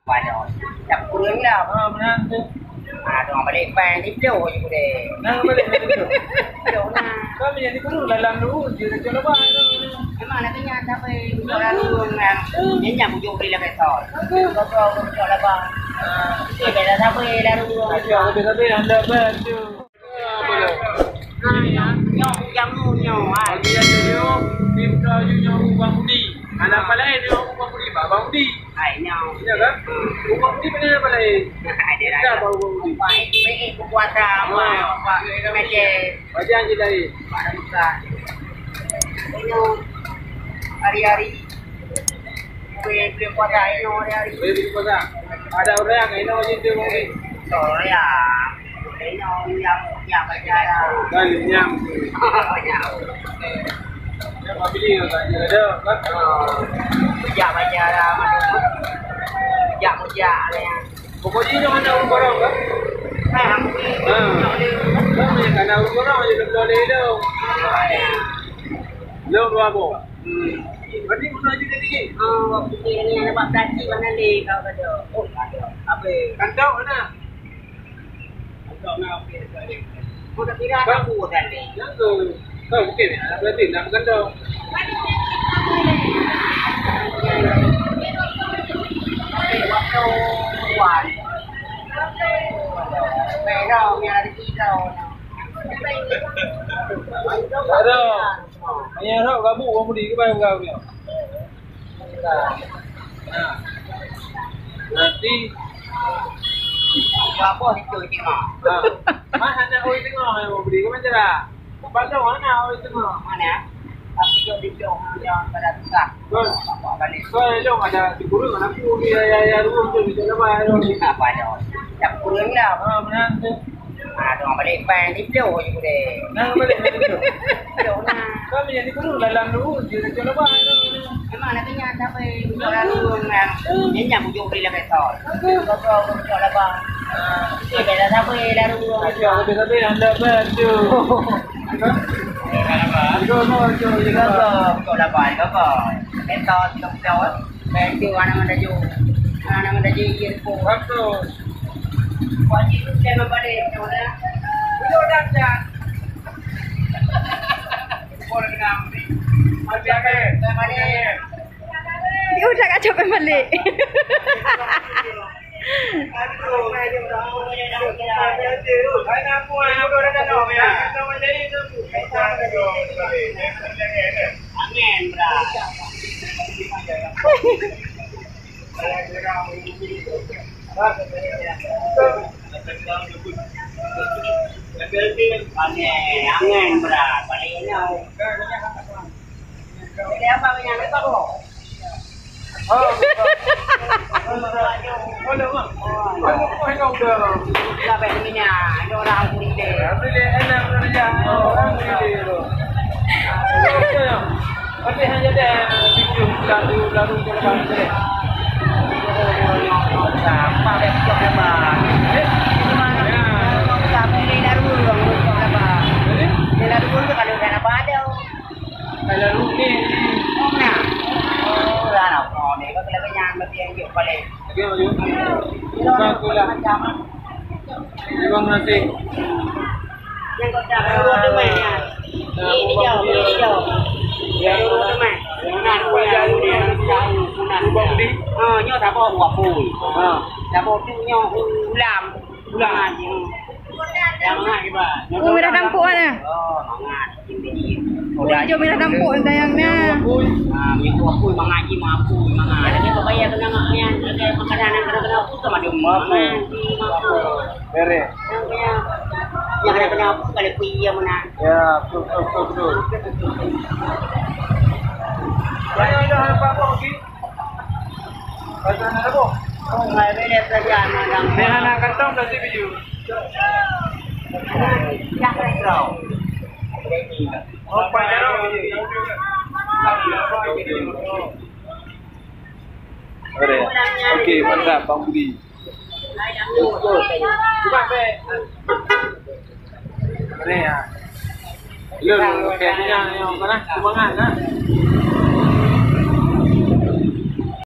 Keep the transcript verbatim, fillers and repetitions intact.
Waduh, dah kurang dah. Ha, meunan tu. Ah, tu balik pan di Ploh je boleh. Nah, balik di Ploh. Ploh nah. Kami jadi guru dalam dulu, dia cakap lepas tu. Memang nak tanya siapa yang nak lalu dengan. Dia nyam ujung beli lah besar. Kau, kau, kau cakap lepas. Ah, okey, dah siapa yang lalu. Okey, okey, tapi anda bantu. Nyoe, nyoe, nyoe, hai. Bagi yang nyoe, nyoe, Bang Budi. Anak palai nyoe, Bang Budi, Bang Budi. Hai, nyoe. Ya kan? Bang Budi mana palai? Ada lah. Bang Budi. Baik, baik, berpuasa, apa, apa, macam. Macam je lain. Pada buka. Nyoe, hari-hari. Boleh, boleh puasa, nyoe, hari-hari. Boleh, boleh puasa. Ada orang, nyoe, macam tu, Bang Budi. Sorry, ya. Kan nyam. Ya, pabili kan ada, kan? Ya, baca lah, macam tu. Ya, ya, ya. Pokoknya, ini mana urut barang, kan? Ah, hampir. Ah. Kan, banyak kan urut barang, je tak boleh tu. Lo berapa? Hmm. Berarti mana je tadi? Ah, waktu ni, ni ada bak kaki, mana le, kau kata. Oh, ada. Apa? Kantong mana? Ada. Hanya harap gabuk orang budi ke bayar gabuk. Nah. Berarti apa itu tengok? Nah. Mah hana oi tengok, hai mau beli ke macam mana? Bandung mana oi tengok? Mana? Aku jauh di jauh, jangan pada susah. Betul. Bawa balik. Betul, jauh ada di guru, mana aku, ya, ya, ya, rumah tu, di dalam, ya, rumah. Apa ada? Tak kurang lah. Ah, benar tu. Ah, tu balik pan di Ploh je boleh. Nah, balik di Ploh. Ploh nah. Kami jadi guru dalam dulu, dia dah coba, ya. Memang nak tanya siapa yang nak lalu, kan? Dia nyam ujung beli lah besar. Kau, kau, kau, kau lah, bang. Ah, okey, dah siapa yang lalu, bang? Okey, okey, tapi yang dah bantu. Kau, kau, kau, kau lah, bang, kau, kau. Besar, tiga puluh tahun. Bantu anak mandaju. Anak mandaju, iya, kau. Bagus. Wajib tu saya membalik, kau dah. Duduk dah, dah. Dia udah kat capek balik. Angin, bra. Angin, angin, bra. Balik ni. Jadi apa punya? Lupa kok. Oh, lupa. Oh, lupa. Oh, lupa. Sampai sini nya, ada orang kulit. Ambil dia, enak kerja. Oh, orang kulit tu. Tapi hanya dia, tujuh, lalu, lalu, lalu, lalu. Sampah, besok, lepas. Eh? Sampai ni lalu, orang besok, lepas. Jadi? Dia lalu pun tu kalau dah dapat ada. Kalau rutin. Oh, nah. Oh, dah nak. Oh, ni, kalau kenyang, mesti yang juk balik. Okey, okey. Terima kasih. Yang kau dah urut tu, meh, ya. Ini dia, ini dia. Ya, urut tu, meh. Nah, tu, ya, tu, ya. Nah, tu, ya. Oh, nyoh tak apa, buat pun. Ha. Tak apa, tu, nyoh ulam. Ulam. Ha, ya. Yang mana, Iban? Oh, merah dampuk mana? Oh, mangat. Oh, hijau merah dampuk sayang nah. Ah, minyak apui, mangaji, apui, mangaji. Ada yang bayar kena ngak yang ada makanan yang kena kena apui sama dia. Mangaji, apui. Beres. Yang punya, yang ada kena apui, kalau apui yang mana? Ya, betul, betul, betul, betul. Banyak dah nampak apa lagi? Banyak nak apa? Oh, ngai bela saja anak. Ni anak kantong dah si biju. Okey, mantap, Bang Budi. Ni, ah. Lu, lu, kayaknya yang mana? Sumbangan, ah.